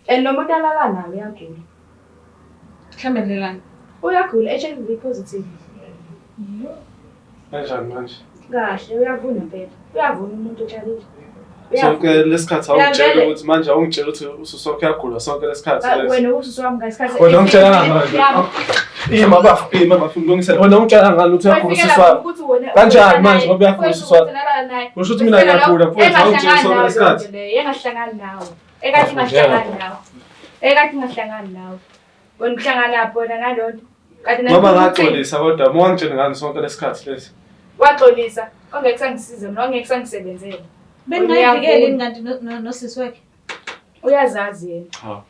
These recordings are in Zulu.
And lo muntu alala naye uyagula. Mhlawumbe lelani. Uyagula HIV positive. Kanjani manje? Kahle uyavuna impela. Uyavuna umuntu otshalile. Sonke lesikhathi Uyavela. awungitshela ukuthi manje awungitshela ukuthi usisi wakho uyagula sonke lesikhathi lesi. Wena usisi wami ngesikhathi. Wena ungitshela manje. Ima bafo, ima bafo ngilungisele. Wena ungitshela ngani ukuthi uyagula usisi wami? Kanjani manje ngoba uyagula usisi wami? Kusho ukuthi mina ngiyagula mfowethu awungitsheli sonke lesikhathi. Engahlangani nawe. Ekathi ngahlangani nawe. Ekathi ngahlangani nawe. Wena uhlangana phi wena nalonto? Kade Noma ngaxolisa kodwa uma wangitshela ngani sonke lesikhathi lesi. Waxolisa. Ongeke sangisize mina, ongeke sangisebenzele. Beningayivikeli yini kanti nosisi wakhe? Uyazazi yena. Cha.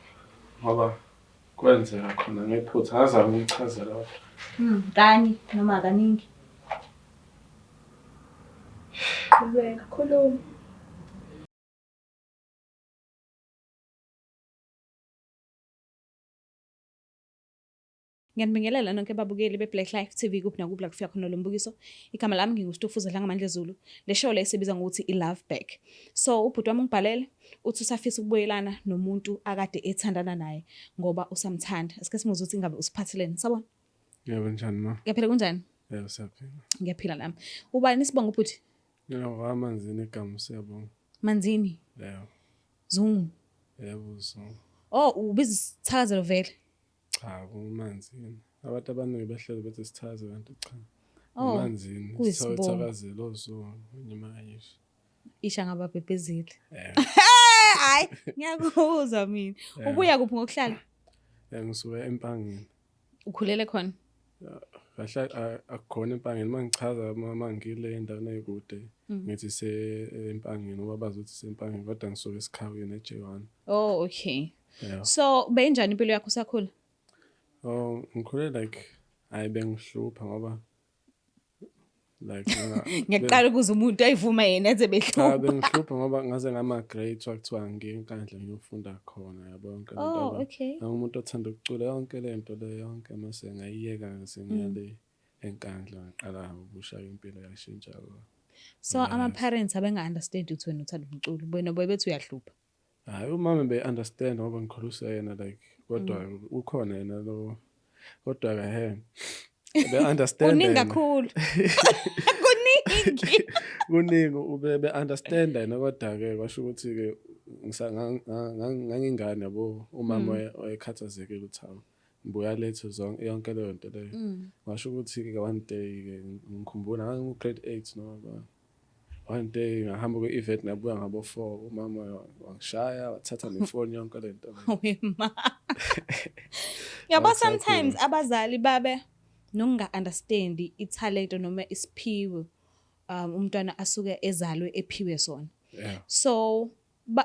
Ngoba kwenzeka khona ngephutha ngazama ukumchazela kodwa. Kanye noma kaningi. Qhubeka, khuluma. Ngiyanibingelela nonke babukeli be-Black Life TV kuphi nakuphi la kufika khona lo mbukiso. Igama lami nginguStufuza Dlangamandla Zulu. Le show le sibiza ngokuthi i-Love Back. So ubhuti wami ungibhalele uthi usafisa ukubuyelana nomuntu akade ethandana naye ngoba usamthanda. Asike simuzwe ukuthi ingabe usiphatheleni. Sawubona. Yebo njani ma? Ngiyaphila kunjani? Yebo siyaphila. Ngiyaphila nami. Ubani isibongo ubhuti? Yebo amanzini igama siyabonga. Manzini. Yebo. Zungu. Yebo Zungu. Oh, ubiza isithakazelo vele. Cha, kumanzini. Abantu abaningi behlele bethi sithaze kanti cha. Oh, Umanzini. kuyisibongo. Sithakazelo Zungu, ngimayisho. Isha ngababhebhezeli. Yeah. Hayi, ngiyakuzwa mina. Yeah. Ubuya kuphi ngokuhlala? Yeah, ngisuka eMpangeni. Ukhulele khona. Kahle akukhona eMpangeni uma ngichaza uma ngile endaweni eyikude ngithi se eMpangeni ngoba bazi ukuthi seMpangeni kodwa ngisuka eSikhawini eJ1. Oh, okay. Yeah. So, beyinjani impilo yakho usakhula? Oh, ngikhule like hayi bengihlupha ngoba like Ngiyaqala ukuze umuntu ayivuma yena enze Cha behlupha. bengihlupha ngoba ngaze ngama grade kwakuthiwa ngiye eNkandla ngiyofunda khona yabo yonke le nto. Oh, okay. Ngangumuntu othanda ukucula yonke le nto le yonke mase ngayiyeka sengiyale eNkandla ngaqala ubusha impilo yashintsha. So ama parents abenga understand ukuthi wena uthanda umculo. Wena boy bethi uyahlupha. Hayi umama be understand ngoba ngikhuliswa yena like kodwa ukhona yena lo kodwa ke he be understand Kuningi yena. kakhulu. Kuningi. Kuningi ube be understand yena kodwa ke kwasho ukuthi ke ngangingane yabo umama wayekhathazekile ukuthi hawu ngibuya late zonke yonke leyo nto leyo. Ngasho ukuthi ke one day ke ngikhumbula ngangiku grade 8 noma one day ngahamba kwi-event ngabuya ngabo 4 umama wangishaya wathatha nefoni yonke le nto leyo. Wema. Yabo Wathatha. sometimes abazali babe nokunga understand ithalente noma isiphiwo umntwana asuke ezalwe ephiwe sona. Yeah. So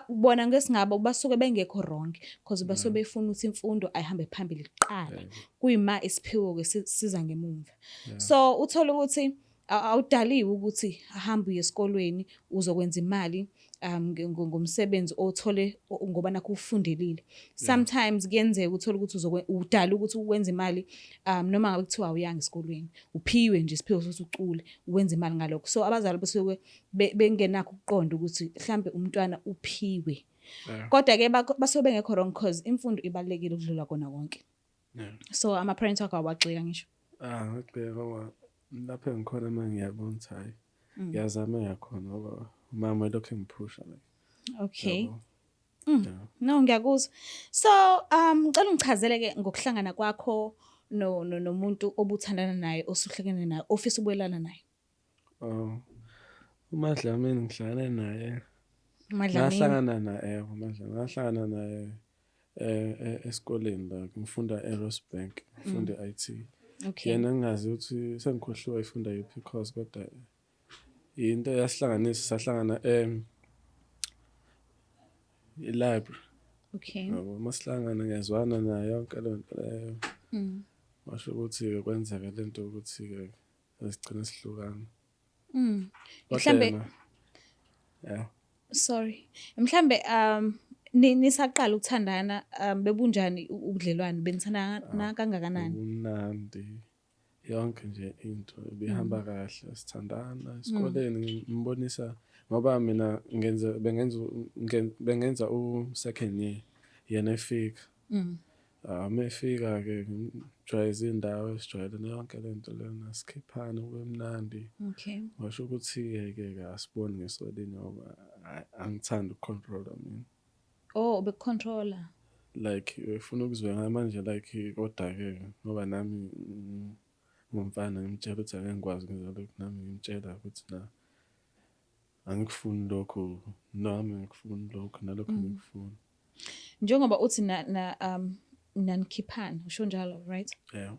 bona ngesingabo basuke bengekho wrong because basuke befuna ukuthi imfundo ayihambe phambili kuqala. Kuyima isiphiwo ke siza ngemumva. So uthola ukuthi awudaliwe ukuthi ahambe uye esikolweni uzokwenza imali ngomsebenzi othole ngoba nakho ufundelile. Sometimes kuyenzeka uthole ukuthi udala ukuthi ukwenza imali noma ngabe kuthiwa awuyanga esikolweni, uphiwe nje isiphiwo sokuthi ucule uwenze imali ngalokho. So abazali basuke bengenakho ukuqonda ukuthi mhlambe umntwana uphiwe. Kodwa ke basuke bengekho wrong cause imfundo ibalulekile ukudlula kona konke. So ama parents wakho awagxeka ngisho. Ah, ngagxeka ngoba lapho engikhona uma ngiyabona ukuthi hhayi ngiyazama engakhona ngoba umama elokhu engiphusha like. Okay. Yabo. Yeah. No, ngiyakuzwa. So, ngicela ungichazele ke ngokuhlangana kwakho no nomuntu obuthandana naye osuhlekene naye ofisa ukubuyelana naye. Oh. UMadlamini ngihlangane naye. UMadlamini. Ngahlangana naye, uMadlamini ngahlangana naye esikoleni la ngifunda eRosebank, ngifunda i-IT. Okay. Yena ngingazi ukuthi sengikhohliwe ifunda yiphi course kodwa into eyasihlanganisa sahlangana i-library. Okay. Yabo masihlangana ngiyazwana naye yonke leyo nto leyo. Washo ukuthi-ke kwenzeka lento ukuthi-ke sigcine sihlukana. Kodwa Mhlambe yena yeah. Sorry. Mhlambe nisaqala ukuthandana bebunjani ubudlelwane benithandana kangakanani? Ubumnandi yonke nje into ibihamba kahle sithandana esikoleni ngimbonisa ngoba mina ngenza bengenza bengenza u second year. Yena efika. Ah, uma efika-ke ngimjwayeze indawo esijwayelene yonke le nto lena, sikhiphane kube mnandi. Ngasho ukuthi-ke ke asiboni ngeso elinye ngoba angithandi ukucontrola mina. Oh, ubekucontrola. Like ufuna ukuzwa manje like kodwa-ke ngoba nami ngumfana ngimtshela ukuthi angeke ngikwazi ukwenza lokhu, nami ngimtshela ukuthi na angikufuni lokhu, nami angikufuni lokhu, nalokhu angikufuni. Njengoba uthi na, na nanikhiphana, usho njalo, right? Yeah.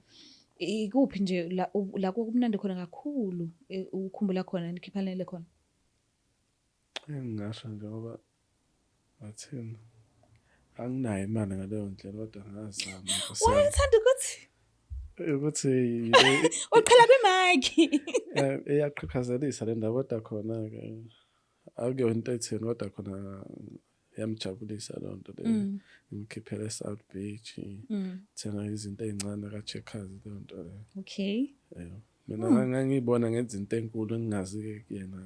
Ikuphi nje la la kwakumnandi khona kakhulu, ukukhumbula khona nikhiphanele khona? Engingasho nje ngoba ngathini, anginayo imali ngaleyo ndlela kodwa ngazama, Nkosi Why yami. uthanda ukuthi Ukuthi uqhela kwimike? Iyaqhaqhazelisa le ndaba, kodwa khona-ke akuyona into etheni, kodwa khona iyamjabulisa leyo nto leyo. Ngimkhiphele e-South Beach, thenga izinto ey'ncane ka-Checkers, leyo nto leyo. Yebo. Mina ngangiyibona ngenza into enkulu engingazi-ke kuyena.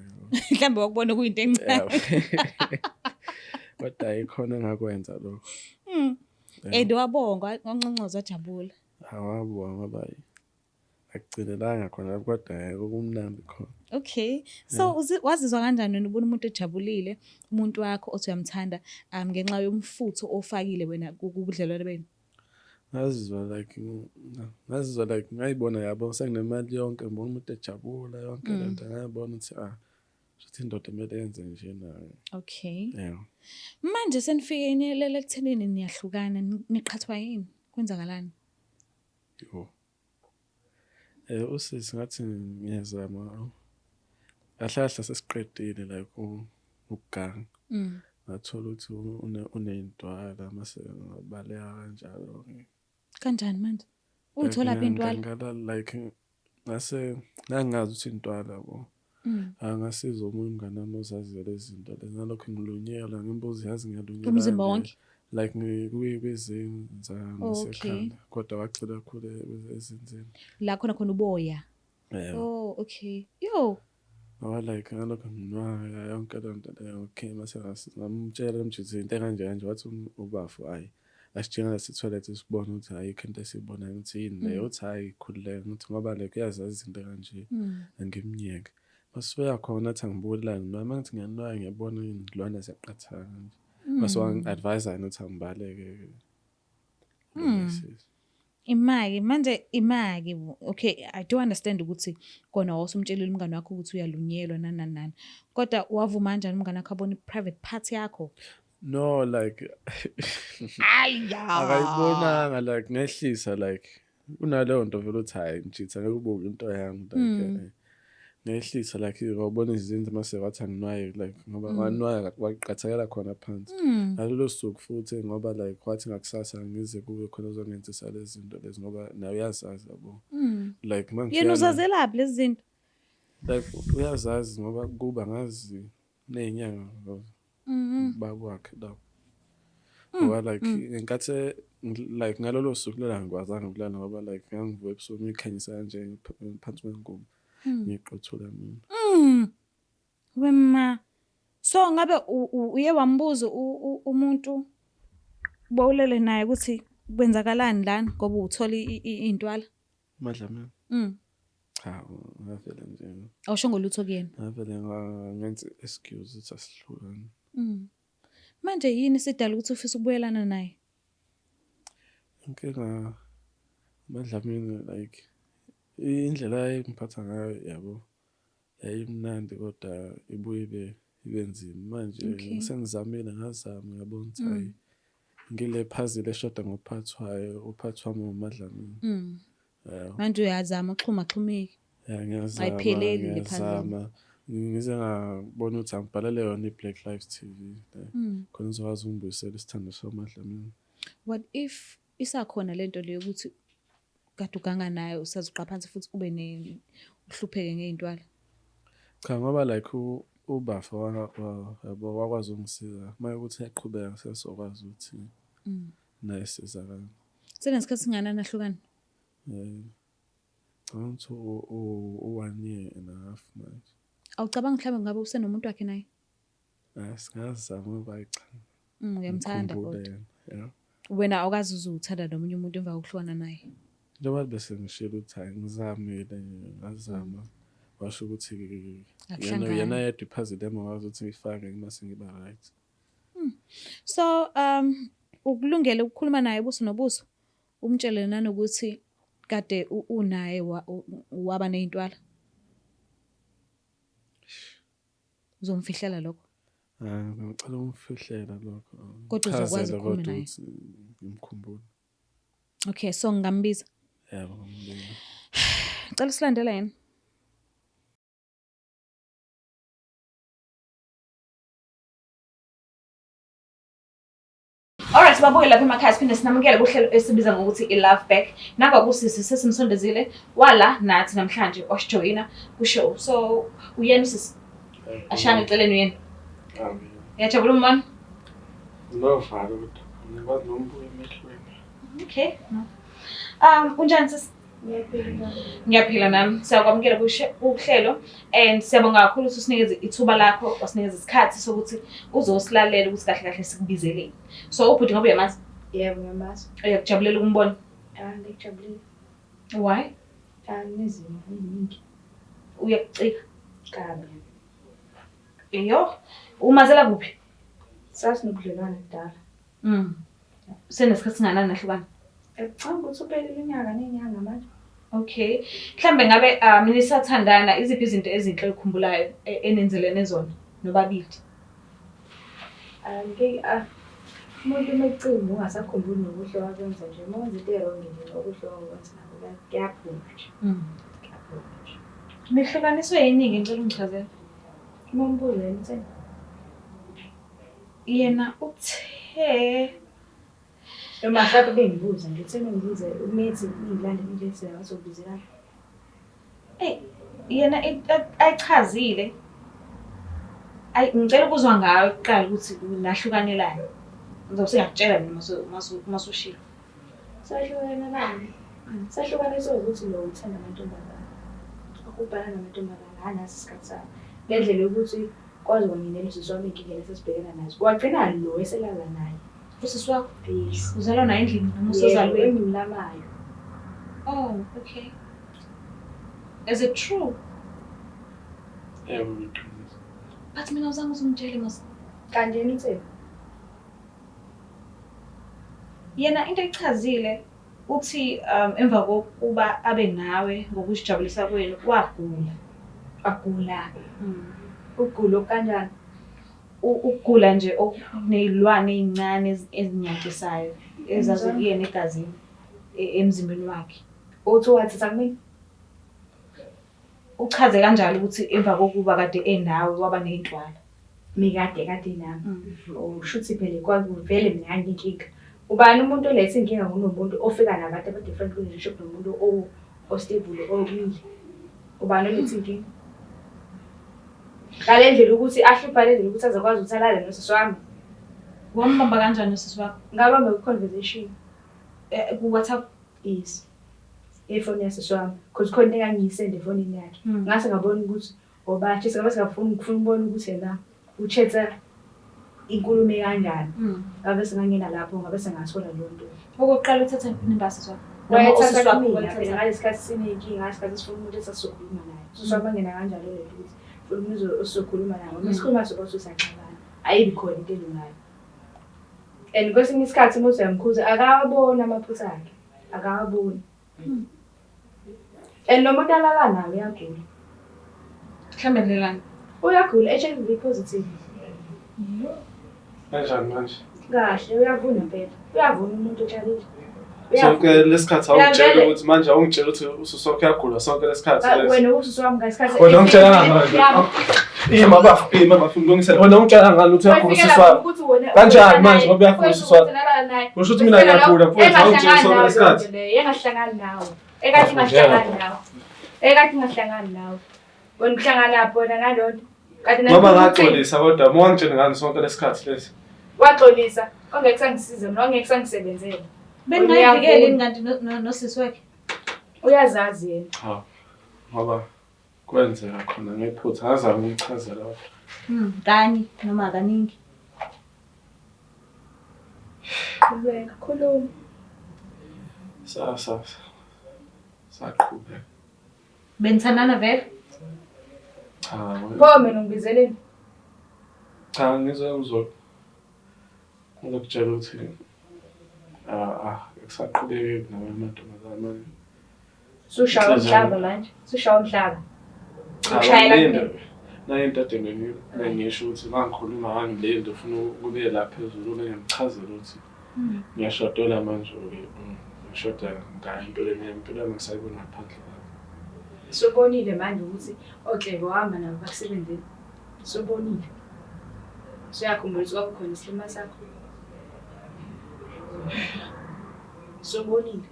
Mhlawumbe wakubona kuyinto encane. Yebo. Kodwa ayikhona engakwenza lokho. And wabonga, wanconcoza, wajabula. Awabonga ngoba akugcinelanga khona lapho, kodwa kumnandi khona. Okay. So wazizwa kanjani wena ubona umuntu ejabulile, umuntu wakho othi uyamthanda, ngenxa yomfutho ofakile wena kubudlelwane benu? Ngazizwa like ngayibona, yabo, senginemali yonke, ngibona umuntu ejabula yonke lento, ngayibona ukuthi ah, shuthi indoda kumele yenze nje nayo. Yeah. Manje senifike niyelele ekuthenini niyahlukana, niqhathwa yini? Kwenzakalani? Yo. Usisi ngathi ngiyazama. Kahle kahle sesiqedile like ukuganga. Ngathola ukuthi uney'ntwala mase ngabaleka kanjalo. Kanjani manje? Uyithola phi intwala? Like ngase ngangingazi ukuthi intwala, yabo. Angasiza omunye umngane wami ozaziyo lezi zinto lezi. Ngalokho ngilunyelwa, ngimbuza, yazi ngiyalunyelwa Umzimba kanje. wonke? Like kwizinza nasekhanda. Kodwa wagxila kakhulu ezinzeni. La khona khona uboya. Yebo. Oh, okay. Yo. Ngoba like ngalokho nginwaya yonke leyo nto leyo. Okay, mase ngamtshela umjita into ekanje kanje, wathi ubafu hhayi asijikela sithoilet sibone ukuthi ayikho into esiyibonayo, ukuthi yini leyo, uthi hhayi khululeka, ngithi ngoba like uyazazi izinto kanje, angimnyeke. Masuya khona athi angibulali nginwaya, uma ngithi ngiyanwaya ngiyabona iy'lwane ziyaqathaka kanje. Mase wangi-advise yena ukuthi angibaleke. Imaki manje, imaki, okay, I do understand ukuthi kona wawusumtshelile umngane wakho ukuthi uyalunyelwa nani nani nani, kodwa wavuma kanjani umngane wakho abone i-private part yakho? No, like Aya. akayibonanga, like ngehlisa, like unaleyo nto vele uthi hhayi mjitha ngeke ubuke into yami, like ngehlisa, like wabona izinto mase wathi anginwaye, like ngoba wanwaya waqathakela khona phansi ngalolo suku futhi, ngoba like wathi ngakusasa ngize kuwe khona uzongenzisa lezi zinto lezi, ngoba naye uyazazi, yabo, like Yena uzazelaphi lezi zinto? Like uyazazi ngoba kuba ngazi ney'nyanga baba wakhe lapho, ngoba like ngenkathi like ngalolo suku lela angikwazanga ukulala ngoba like ngangivuka ebusuku ngikhanyisa kanje phansi kwengubo ngiqothula mina. Wema. So ngabe uye wambuza umuntu bowulele naye ukuthi kwenzakalani lana ngoba uthola iy'ntwala? Madlamini? Cha, ngavele nje Awusho ngolutho kuyena. Ngavele ngenza i-excuse ukuthi asihlukane. Manje yini sidala ukuthi ufise ukubuyelana naye? Inkinga Madlamini, like indlela ayengiphatha ngayo, yabo, yayimnandi kodwa ibuye ibe nzima manje. Sengizamile, ngazama, ngiyabona ukuthi hayi, ngile puzzle eshoda ngophathwayo, uphathwa wami uMadlamini. Yebo. Manje uyazama uxhuma xhumeki. Ya, ngiyazama. Ayipheleli le puzzle. Ngiyazama ngize ngabona ukuthi angibhalele yona i-Black Lives TV le khona izokwazi ukungibuyisela isithando soMadlamini. What if isakhona lento leyo ukuthi kade uganga nayo, usazuqa phansi futhi ube ne uhlupheke ngey'ntwala? Cha, ngoba like ubafa yabo wakwazi ukungisiza, uma ukuthi yaqhubeka sesizokwazi ukuthi naye sizakala. Senesikhathi singanani nahlukana? Ngicabanga ukuthi u-1 year and a half manje. Awucabangi mhlawumbe ngabe usenomuntu wakhe naye? Ah, singazama ngoba hayi cha. Uyamthanda Ngikhumbule kodwa. Yena. Yeah. Wena awukazi uze uthanda nomunye umuntu emva kokuhlukana naye? Njengoba bese ngishilo ukuthi hayi ngizamile ngazama washo ukuthi yena Akuhlangani. yena yedwa iphazile engakwazi ukuthi ngifake mase ngiba right. So ukulungele ukukhuluma naye ubuso nobuso umtshele nanokuthi kade unaye waba ney'ntwala? Uzomfihlela lokho? Ah, ngicela umfihlela lokho. Kodwa uzokwazi Ngichazele ukukhuluma kodwa naye? ukuthi ngimkhumbule. Okay, so ngingambiza. Yebo, ngimbiza. Cela usilandela yena. Alright, babuye lapha emakhaya siphinde sinamukele kuhlelo esibiza ngokuthi i-Love Back. Nangoba usisi sesimsondezile wala nathi namhlanje wasijoyina ku-show. So uyena usisi ashanga eceleni uyena. Uyajabula umbona? Nginovalo kodwa ngikwazi nombuka emehlweni. Okay. No. Unjani sisi? Ngiyaphila nami. Siyakwamukela kuhlelo and siyabonga kakhulu ukuthi usinikeze ithuba lakho, wasinikeza isikhathi sokuthi uzosilalela ukuthi kahle kahle sikubizeleni. So ubhuti ngoba uyamazi, Yebo, ngiyamazi. uyakujabulela ukumbona. Ah, ngijabulile. Why? Ah, nezimo eziningi Uyakucika. kabi. Eyo, umazela kuphi? Sasinobudlelwane kudala. Senesikhathi singanani nahlukana? Ngicabanga ukuthi uphelile unyaka ney'nyanga manje. Okay. Mhlambe ngabe nisathandana iziphi izinto ezinhle oyikhumbulayo enenzelene zona nobabili? Ah, umuntu uma ecimba ungasakhumbuli nokuhle wakwenza nje. Uma wenza into e-wrong nje okuhle wakwenza nako kuyaphuma nje. Kuyaphuma nje. Nihlukaniswe yini-ke ngicela ungichazele? Uma umbuza yena utheni? Yena uthe Noma mhlawumbe bengibuza nje utheni ungibuze umethi ngilande ngilethe la wazobizelana. Ey, yena ayichazile. Ayi ngicela ukuzwa ngawe kuqala ukuthi nahlukanelani. Ngizobe sengiyakutshela mina mase ushilo. Sahlukanelani? Sahlukaniswe ukuthi lo uthanda amantombazane. Ukubhala namantombazane anaso isikhathi sawo. Ngendlela yokuthi kwaze kwangenela usisi wami ey'nkingeni esesibhekena nazo. Wagcina lo eselala naye. Usisi wakho Yes. uzalwa naye endlini noma Yebo, usozalweni? engimlamayo. Oh, okay. Is it true? Yebo, ngiqiniso. But mina uzange uzungitshele mos. Kanti yena utheni? Yena into ayichazile uthi emva kokuba abe nawe ngokuzijabulisa kwenu wagula. Wagula. Ukugula okanjani? Ukugula nje okuney'lwane ey'ncane ezinyantisayo ezazikuyena egazini emzimbeni wakhe. Uthi wathatha kumina? Uchaze kanjalo ukuthi emva kokuba kade enawe waba ney'ntwala. Mikade kade nami. Usho ukuthi phela kwakuvele mina nginenkinga. Ubani umuntu oletha inkinga kunomuntu ofika nabantu aba-different relationship nomuntu o-stable omile? Ubani oletha inkinga? Ngale ndlela ukuthi ahlupha le ndlela ukuthi azokwazi ukuthi alale nosisi wami. Wambamba kanjani usisi wakho? Ngabamba ku-conversation. Ku-WhatsApp? Yes. Efoni yasisi wami. Because khona into engangiyisende efonini yakhe. Ngase ngabona ukuthi obathi singabe singafuni ngifuna ukubona ukuthi yena uchetha inkulumo kanjani. Ngabe singangena lapho ngabe sengathola leyo nto. Okokuqala uthatha inamba yasisi wakho? Wayethatha Usisi wakho kumina wayethatha. phela ngalesi sikhathi siney'nkinga, ngalesi sikhathi sifuna umuntu esasizokhuluma naye. Usisi wami wangena kanjalo le nto ukuthi funa umuntu esizokhuluma naye. Uma sikhuluma soba siyaxabana. Ayibi khona into elungayo. And kwesinye isikhathi uma uyamkhuza akawaboni amaphutha akhe. Akawaboni. And lo muntu alala naye uyagula. Mhlawumbe lelani? Uyagula, HIV positive. Kanjani manje? Kahle, uyavuna impela. Uyavuna umuntu otshalile. Sonke lesikhathi awungitshela Uyavele. ukuthi manje awungitshela ukuthi usisi wakho uyagula sonke lesikhathi lesi. Wena usisi wami ngesikhathi Wena ungitshela ngani? Ima bafu, ima bafu ngilungisele. Wena ungitshela ngani ukuthi uyagula usisi wakho? Kanjani manje ngoba uyagula usisi wakho? Kusho ukuthi mina ngiyagula mfowethu awungitsheli sonke lesikhathi. Engahlangani nawe. Ekathi ngahlangani nawe. Ekathi ngahlangani nawe. Wena uhlangana phi wena nalonto? Kade Noma ngaxolisa kodwa uma wangitshela ngani sonke lesikhathi lesi. Waxolisa. Ongeke sangisize mina, ongeke sangisebenzele. Bengingayivikeli yini kanti nosisi wakhe? Uyazazi yena. Cha. Ngoba kwenzeka khona ngephutha ngazama ukumchazela kodwa. Kanye noma kaningi. Qhubeka, khuluma. Sa sa saqhubeka. Benithandana vele? Cha. Pho mina ungibizeleni? Cha ngizwe ngizokutshela ukuthi akusaqhubeki nawe amantombazane manje. Sushaya umhlaba manje. Sushaya umhlaba. Cha Ushayela nayo into ade bengisho ukuthi uma ngikhuluma ngangilindi ufuna kube la phezulu ngiyamchazela ukuthi ngiyashodelwa manje ngishoda ngayo empilweni yami, impilo yami ngisayibona ngaphandle kwakho. Subonile manje ukuthi oklebe wahamba nabo bakusebenzele. Subonile. Suyakhumbula ukuthi kwakukhona isilima sakho. Subonile.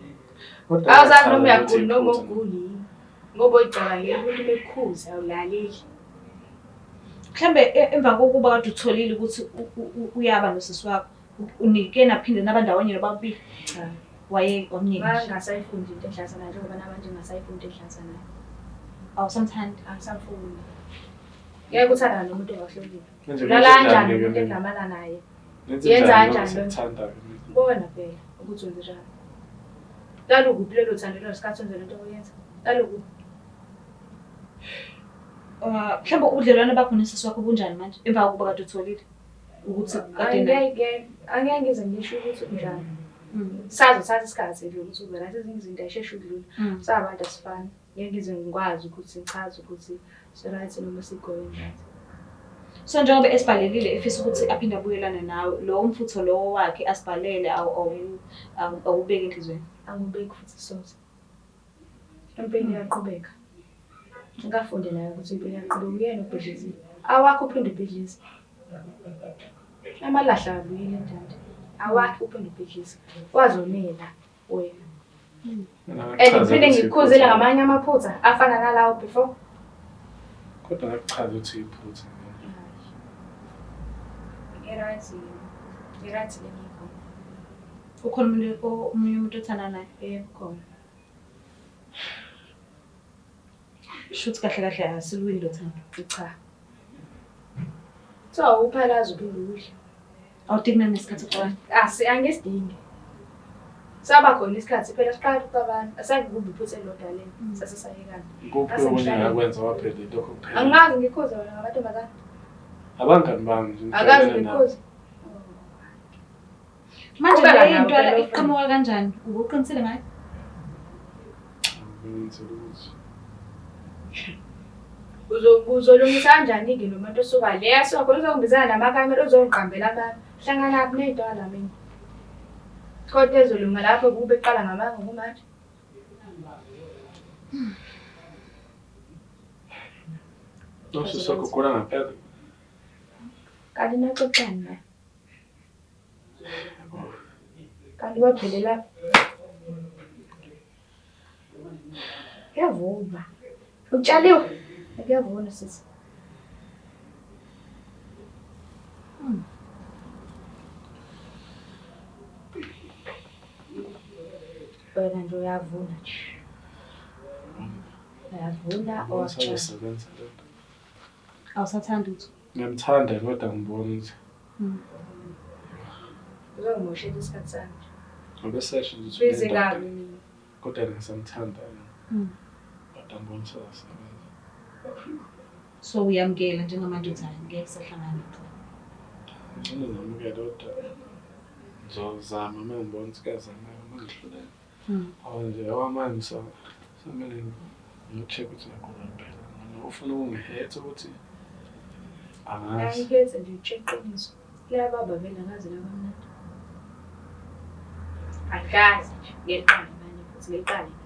Kodwa Awuzazi noma ngiyachaza ukuthi uyagula noma iphutha. uguli yini. Ngoba uyicabangela ukuthi umekhuze awulaleli. Mhlambe emva kokuba kade utholile ukuthi uyaba nosisi wakho, unike naphinde nabandawonye nobabili. Cha. Waye wamyeka nje. Ngangasayifundi into enhlanhla nayo njengoba namanje ngingasayifundi into enhlanhla nayo. Awusamthandi. Angisamfuni. Ngeke uthandane nomuntu ongakuhloniphi. Manje Ulala ngenze kanjani njani-ke nomuntu mina? engingamala naye? Nenze Yenza njani kanjani ngoba lento? sekuthanda-ke mina? Bona phela ukuthi wenze njani. Lalukuphi lelo thando lelo sikhathi wenze lento oyenza? Lalukuphi? Mhlawumbe ubudlelwane bakho nosisi wakho bunjani manje emva kokuba kade utholile ukuthi kade naye? Angeke angeke ngize ngisho ukuthi unjani. Sazothatha isikhathi nje ukuthi ube right, ezinye izinto ayisheshe ukudlula. Sabantu asifani. Ngeke ngize ngikwazi ukuthi ngichaze ukuthi si-right noma si-going right. So njengoba esibhalelile efisa ukuthi aphinde abuyelane nawe, lowo mfutho lowo wakhe asibhalele awubeki enhliziyweni. Angubeki futhi soze. Impilo iyaqhubeka. Ngikafunde naye ukuthi impilo iyaqhubeka, uyena ubhidlizile. Awakho uphinde ubhidlize. Amalahla abuyile njalo. Awakho uphinde ubhidlize. Wazonela wena. Mina And ngakuchaza ngiphinde ukuthi ngikukhuzile iphutha. ngamanye amaphutha afana nalawo before. Kodwa ngakuchaza ukuthi iphutha. I-right, i-right le ngikho. Ukhona omunye umuntu othandana naye? Yebo khona. Shuthi kahle kahle asiluwini lo thando. Cha. Kuthiwa uphalaza uphinde udle. Awudingi nanesikhathi sokuxabana. Asi angisidingi. Saba khona isikhathi phela siqala ukuxabana. Asange kube iphutha elilodwa lelo. Sase sayekana. Kuphi Ase okunye ngihlale. engakwenza kwaphela lokho kuphela. Angikaze ngikhuze wena ngamantombazane. Abangani bami nje Akaze ngijwayelene nabo. ngikhuze. Manje Qhubeka le nawe, into la phela iqhamuka kanjani? Ubuqinisile ngayo? Ngenzela ukuthi Uzolungisa kanjani-ke lo muntu osuka le asuka khona uzongibizana namakamera uzongiqambela amanga. Hlangana phi ney'ntwana mina? Kodwa ezolunga lapho kube kuqala ngamanga kumanje. usisi wakho ugula ngempela. Kanti naxoxani naye? Kanti kwaphelela Kuyavuma. Utshaliwe? Kuyavuna sisi. Wena nje uyavuna nje. Uyavuna Ngibona owakutshala. sazosebenza lento. Awusathandi utho. Ngiyamthanda kodwa ngibona ukuthi Uzongimoshela isikhathi sami nje. ngoba esesho nje ukuthi Busy unendoda, kabi mina. kodwa ngisamthanda. Kodwa ngibona sazosebenza. So uyamukela njengamanje uthi hayi ngeke sahlangana. Ngcono ngamukela kodwa ngizozama uma ngibona ukuthi kuyazameka uma ngihluleka. Awu nje okwamanje samele ngiyo-check ukuthi ngiyagula ngempela. Noma ufuna ukungihetha ukuthi angazi. Angikhethe nje utshe iqiniso. Liyababa vele akaze laba mnandi. Akaze nje ngeqale manje futhi ngeqale ngakho.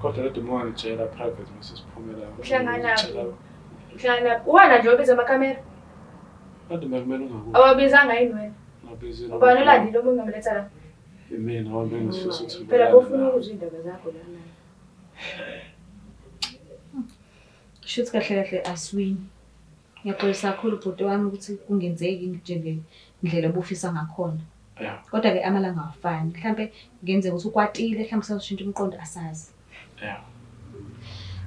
Kodwa kodwa uma wangitshela private mase siphumela. Uhlangana phi? Uhlangana phi? Uwena nje obiza amakhamera. Kodwa mina kumele ungakubi. Awabizanga yini wena? Ngabizile. Ubani olandile omunye ungamletha la? Imina ngoba bengifisa ukuthi Phela ubuyelane bofuna nawe. ukuzwa iy'ndaba zakho lana. Shuthi kahle kahle asiwini. Ngiyaxolisa kakhulu bhuti wami ukuthi kungenzeki njengendlela obufisa ngakhona. Yeah, Kodwa ke amalanga awafani. Mhlambe kungenzeka ukuthi ukwatile, mhlambe usazoshintsha umqondo asazi. yeah.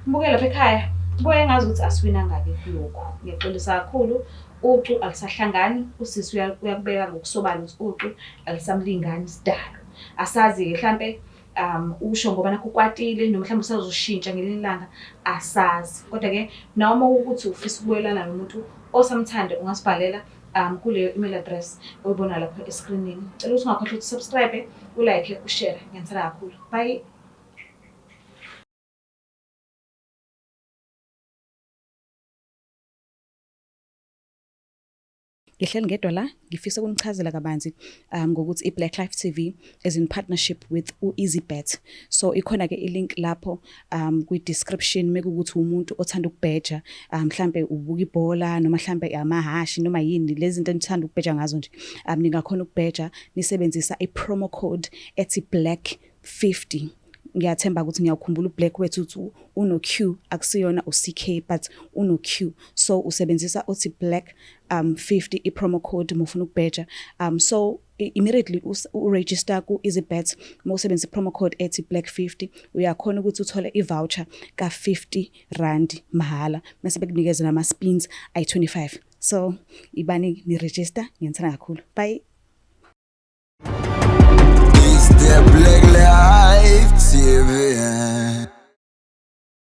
Mbuke lapha ekhaya. Buye ngazi ukuthi asiwinanga-ke kulokhu. Ngiyaxolisa kakhulu Ucu alusahlangani, usisi uyakubeka ngokusobala ukuthi ucu alusamlingani sidalo. Asazi-ke hlampe usho ngoba nakhu ukwatile noma mhlawumbe usazoshintsha ngelinye ilanga asazi. Kodwa-ke noma ukuthi ufisa ukubuyelana nomuntu osamthanda ungasibhalela kuleyo email address oyibona lapho eskrinini. Cela ukuthi ungakhohlwa ukuthi subscribe, ulike, ushare. Ngiyanithanda kakhulu. Bye. Ngihleli ngedwa la, ngifisa ukunichazela kabanzi ngokuthi i-Black Life TV is in partnership with u-EasyBet. So ikhona-ke i-link lapho kwi-description mekuwukuthi umuntu othanda ukubheja, mhlampe ubuka ibhola noma mhlampe amahhashi noma yini lezi zinto enithanda ukubheja ngazo nje. Ningakhona ukubheja nisebenzisa i-promo code ethi black 50. Ngiyathemba ukuthi ngiyawukhumbula uBlack wethu ukuthi uno-Q akusiyona u-CK but uno-Q. So usebenzisa othi black 50 i-promo code uma ufuna ukubheja. So immediately uregister ku-EasyBet uma usebenzisa i-promo code ethi black 50 uyakhona ukuthi uthole i-voucher ka-50 rand mahhala mase bekunikeza nama-spins ayi-25. So ibani ni-register, ngiyanithanda kakhulu. Bye.